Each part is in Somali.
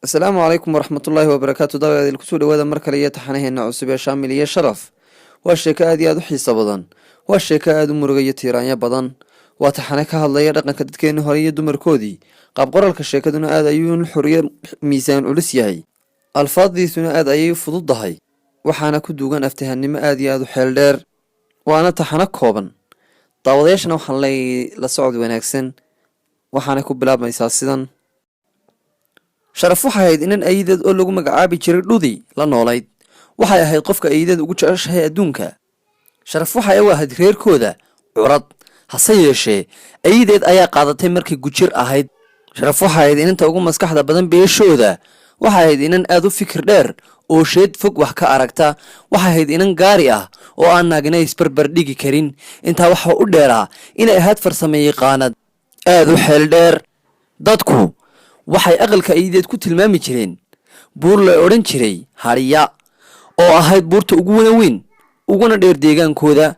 Asalaamu calaykum waraxmatullaahi wabarakaatu. Daawadayaal, kusoo dhawaada mar kale iyo taxanaheena cusub ee Shaamil iyo Sharaf. Waa sheeko aad iyo aad u xiiso badan, waa sheeko aada u muruga iyo tiiraanyo badan, waa taxane ka hadlaya dhaqanka dadkeeni hore iyo dumarkoodii. Qaab qoralka sheekaduna aad ayuu xuriyo miisaan culus yahay, alfaaddiisuna aad ayay u fududahay, waxaana ku duugan aftahannimo aad iyo aada u xeel dheer, waana taxano kooban. Daawadayaashana waxaan leeyahay la socod wanaagsan. Waxaana ku bilaabmaysaa sidan: Sharaf waxay ahayd inan ayideed oo lagu magacaabi jiray Dhudi la noolayd. Waxay ahayd qofka ayideed ugu jeceshahay adduunka. Sharaf waxay u ahayd reerkooda curad, hase yeeshee ayideed ayaa qaadatay markay gujir ahayd. Sharaf waxay ahayd inanta ugu maskaxda badan beeshooda. Waxay ahayd inan aad u fikir dheer oo sheed fog wax ka aragta. Waxay ahayd inan gaari ah oo aan naagina isbarbar dhigi karin. Intaa waxaa u dheeraa inay ahayd farsamayaqaanad aad u xeel dheer. Dadku waxay aqalka ayideed ku tilmaami jireen buur la odhan jiray Hadhiya, oo ahayd buurta ugu weyn uguna dheer deegaankooda.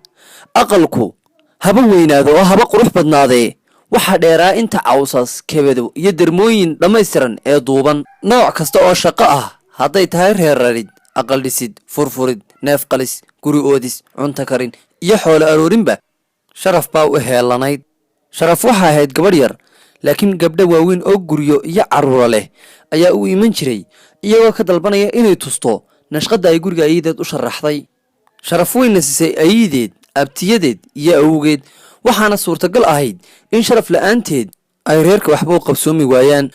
Aqalku haba weynaado oo haba qurux badnaadee, waxaa dheeraa inta cawsas, kebedo iyo dermooyin dhammaystiran ee duuban. Nooc kasta oo shaqo ah, hadday tahay reer rarid, aqal dhisid, furfurid, neef qalis, guri oodis, cunto karin iyo xoolo aroorinba, Sharaf baa u heelanayd. Sharaf waxay ahayd gabadh yar, laakiin gabdho waaweyn oo guryo iyo carruuro leh ayaa u iman jiray, iyagoo ka dalbanaya inay tusto nashqadda ay guriga ayideed u sharaxday. Sharaf weyna siisay ayideed, abtiyadeed iyo awowgeed, waxaana suurtagal ahayd in Sharaf la'aanteed ay reerka waxba u qabsoomi waayaan.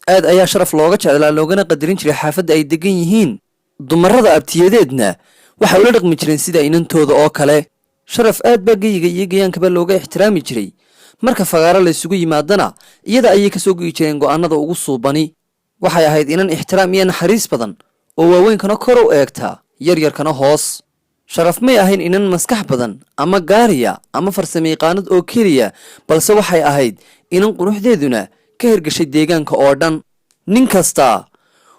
Aad ayaa Sharaf looga jeclaa loogana qadarin jiray xaafadda ay degan yihiin. Dumarrada abtiyadeedna waxay ula dhaqmi jireen sida inantooda oo kale. Sharaf aad baa geyiga iyo gayaankaba looga ixtiraami jiray. Marka fagaaro laysugu yimaadana, iyada ayay ka soo goyi jireen go'aanada ugu suubani. Waxay ahayd inan ixtiraam iyo naxariis badan oo waaweynkana kor u eegtaa, yaryarkana hoos. Sharaf may ahayn inan maskax badan ama gaariya ama farsamayaqaanad oo keliya, balse waxay ahayd inan quruxdeeduna ka hirgashay deegaanka oo dhan. Nin kastaa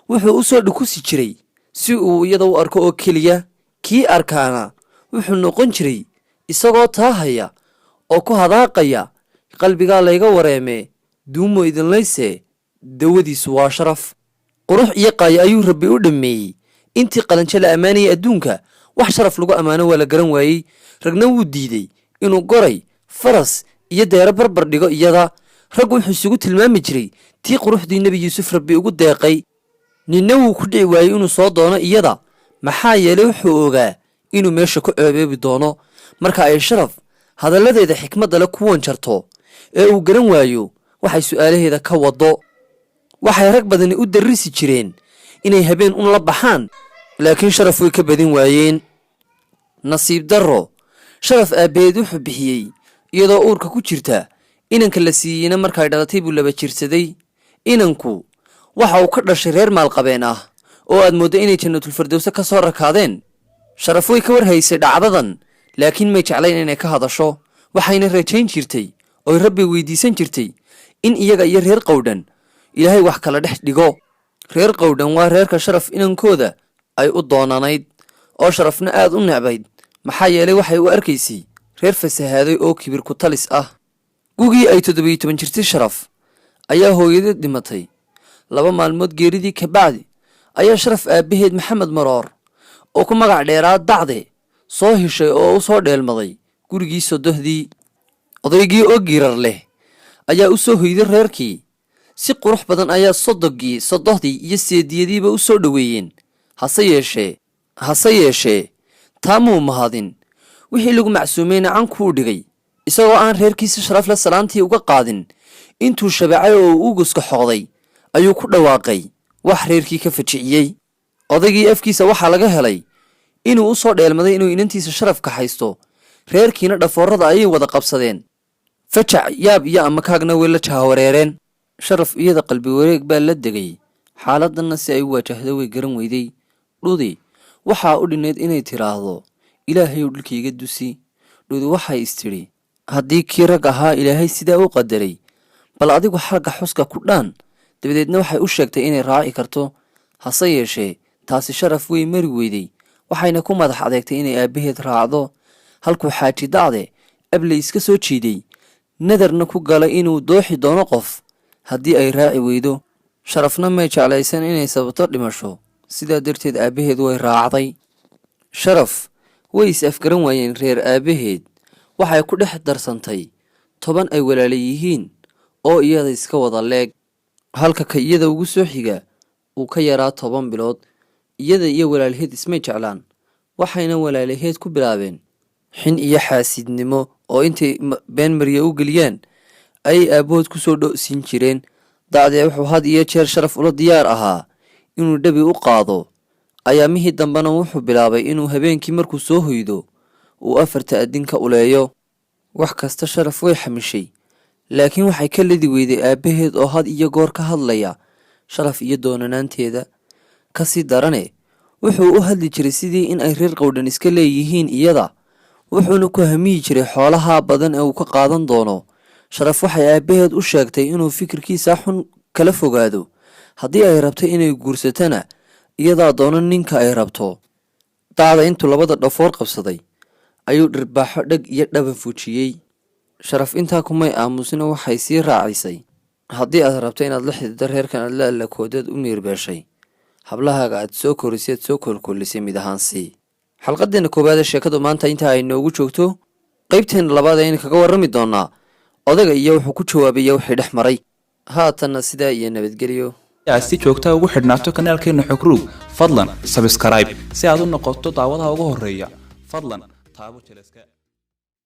wuxuu u soo dhukusi jiray si uu iyada u arko oo keliya. Kii arkaana wuxuu noqon jiray isagoo taahaya oo ku hadaaqaya: "Qalbigaa layga wareemee, duumo idinlayse, dawadiisu waa Sharaf." Qurux iyo qaayo ayuu Rabbi u dhammeeyey. Intii qalanjo la ammaanayay adduunka, wax Sharaf lagu ammaano waa la garan waayey. Ragna wuu diiday inuu goray, faras iyo deero barbar dhigo iyada. Raggu wuxuu isugu tilmaami jiray tii quruxdii Nebi Yuusuf Rabbi ugu deeqay. Ninna wuu ku dhici waayey inuu soo doono iyada, maxaa yeelay wuxuu ogaa inuu meesha ku ceebeebi doono marka ay Sharaf hadalladeeda xikmadda le ku wanjarto ee uu garan waayo waxay su'aalaheeda ka waddo. Waxay rag badani u darrisi jireen inay habeen un la baxaan, laakiin Sharaf way ka badin waayeen. Nasiib darro, Sharaf aabbaheed wuxuu bixiyey iyadoo uurka ku jirta. Inanka la siiyeyna markay dhalatay buu laba jirsaday. Inanku waxa uu ka dhashay reer maalqabeen ah oo aad mooddo inay Jannatulfardowse ka soo rakaadeen. Sharaf way ka warhaysay dhacdadan, laakiin may jeclayn inay ka hadasho. Waxayna rajayn jirtay oy Rabbi weydiisan jirtay in iyaga iyo reer Qowdhan Ilaahay wax kala dhex dhigo. Reer Qowdhan waa reerka Sharaf inankooda ay u doonanayd, oo Sharafna aad u necbayd, maxaa yeelay waxay u arkaysay reer fasahaaday oo kibir ku talis ah. Gugii ay 17 jirtay Sharaf ayaa hooyadeed dhimatay. 2 maalmood geeridii kabacdi ayaa Sharaf aabbaheed Maxamed Maroor, oo ku magac dheeraa Dacde, soo heshay oo u soo dheelmaday gurigii sodohdii. Odaygii oo girar leh ayaa u soo hoyday reerkii. Si qurux badan ayaa sodogii, sodohdii iyo seediyadiiba u soo dhoweeyeen. Hase yeeshee taa muu mahadin. Wixii lagu macsuumeyna cankuu dhigay, isagoo aan reerkiisa sharafle salaantii uga qaadin. Intuu shabacay oo uu uguska xoqday ayuu ku dhawaaqay wax reerkii ka fajiciyey. Odaygii afkiisa waxaa laga helay inuu u soo dheelmaday inuu inantiisa Sharafka haysto. Reerkiina dhafoorada ayay wada qabsadeen. Fajac, yaab iyo amakaagna way la jahawareereen. Sharaf iyada qalbi wareeg baa la degay, xaaladdanna si ay u waajahdo way garan weyday. Dhudi waxaa u dhinayd inay tiraahdo: "Ilaahayow, dhulkayga dusi." Dhudi waxay istidhi: "Haddii kii rag ahaa Ilaahay sidaa u qadaray, bal adigu xagga xuska ku dhaan." Dabadeedna waxay u sheegtay inay raaci karto. Hase yeeshee taasi Sharaf way mari weyday, waxayna ku madax adeegtay inay aabbaheed raacdo, halkuu Xaaji Dacde abley iska soo jiiday, nadarna ku galay inuu dooxi doono qof haddii ay raaci weydo. Sharafna may jeclaysan inay sababto dhimasho, sidaa darteed aabbaheed way raacday. Sharaf way is afgaran waayeen reer aabbaheed. Waxay ku dhex darsantay 10 ay walaala yihiin oo iyada iska wada leeg, halka ka iyada ugu soo xiga uu ka yaraa 10 bilood. Iyada iyo walaalaheed ismay jeclaan, waxayna walaalaheed ku bilaabeen xin iyo xaasidnimo, oo intay been marya u geliyaan ayay aabbahood ku soo dho'siin jireen. Dacdee wuxuu had iyo jeer Sharaf ula diyaar ahaa inuu dhabi u qaado. Ayaamihii dambena wuxuu bilaabay inuu habeenkii markuu soo hoydo uu afarta adin ka uleeyo. Wax kasta Sharaf way xamishay, laakiin waxay ka ladi weyday aabbaheed oo had iyo goor ka hadlaya Sharaf iyo doonanaanteeda. Kasii darane, wuxuu u hadli jiray sidii in ay reer Qowdhan iska leeyihiin iyada, wuxuuna ku hamiyi jiray xoolaha badan ee uu ka qaadan doono. Sharaf waxay aabbaheed u sheegtay inuu fikirkiisa xun kala fogaado, haddii ay rabto inay guursatana iyadaa doono ninka ay rabto. Dacda intuu labada dhafoor qabsaday ayuu dhirbaaxo dheg iyo dhaban fujiyey. Sharaf intaa kumay aamusina, waxay sii raacisay: "Haddii aad rabto inaad la xidhiiddo reerkan aad la allakoodeed u miirbeeshay, hablahaaga aad soo korisay, aad soo koolkoolisay, mid ahaan sii." Xalqadeena koowaad ee sheekadu maanta intaa ay noogu joogto. Qaybteena labaad ayaynu kaga warrami doonaa odaga iyo wuxuu ku jawaabaya wixii dhex maray. Haatanna sidaa iyo nabadgelyo. Aad si joogtaa ugu xidhnaato kanaalkeena Xogruug, fadlan subscribe si aad u noqoto daawadaha ugu horeeya. Fadlan taabo jeleska.